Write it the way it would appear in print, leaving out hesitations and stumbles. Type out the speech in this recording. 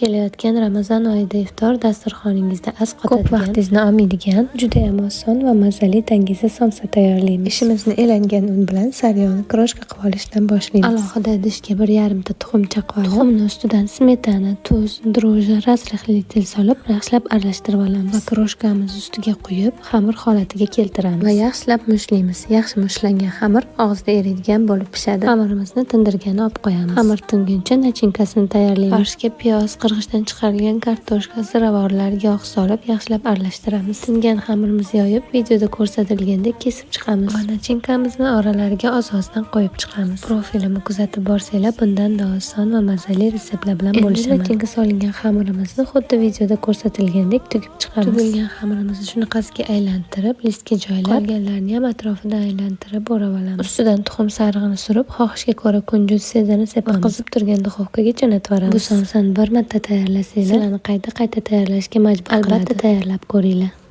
Kelayotgan Ramazon oyida iftor dasturxoningizda asqotadigan, ko'p vaqtingizni olmaydigan, judayam oson va mazali dangasa somsa tayyorlaymiz. Ishimizni elangan un bilan sariyog'ni крошка qilib olishdan boshlaymiz. Alohida idishga 1,5 ta tuxum chaqib olib, tuxumni ustidan smetana, tuz, дрожжи, разрыхлитель solib, yaxshilab aralashtirib olamiz va крошка mizni ustiga quyib, xamir holatiga keltiramiz va yaxshilab mushtlaymiz. Yaxshi mushtlangan xamir og'izda eriydigan bo'lib pishadi. Xamirimizni tindirgani olib qo'yamiz. Xamir tinguncha начинка sini tayyorlaymiz. Farshga piyoz, qirg'ichdan chiqarilgan kartoshka, ziravorlar, yog' solib, yaxshilab aralashtiramiz. Tingan xamirimizni yoyib, videoda ko'rsatilgandek kesib chiqamiz va начинка mizni oralariga oz-ozdan qo'yib chiqamiz. Profilimni kuzatib borsanglar, bundan-da oson va mazali retseptlar bilan bo'lishaman. Начинка solingan xamirimizni xuddi videoda ko'rsatilgandek tugib chiqamiz. Tugilgan xamirimizni shunaqasiga aylantirib, listga joylab, qolganlarini ham atrofidan aylantirib o'rab olamiz. Ustidan tuxum sarig'ini surib, xohishga ko'ra kunjut sedini sepamiz va qizib turgan duxovkaga jo'natib yuboramiz. Bu somsani bir marta tayyorlasanglar, sizlarni qayta-qayta tayyorlashga majbur qiladi. Albatta tayyorlab ko'ringlar.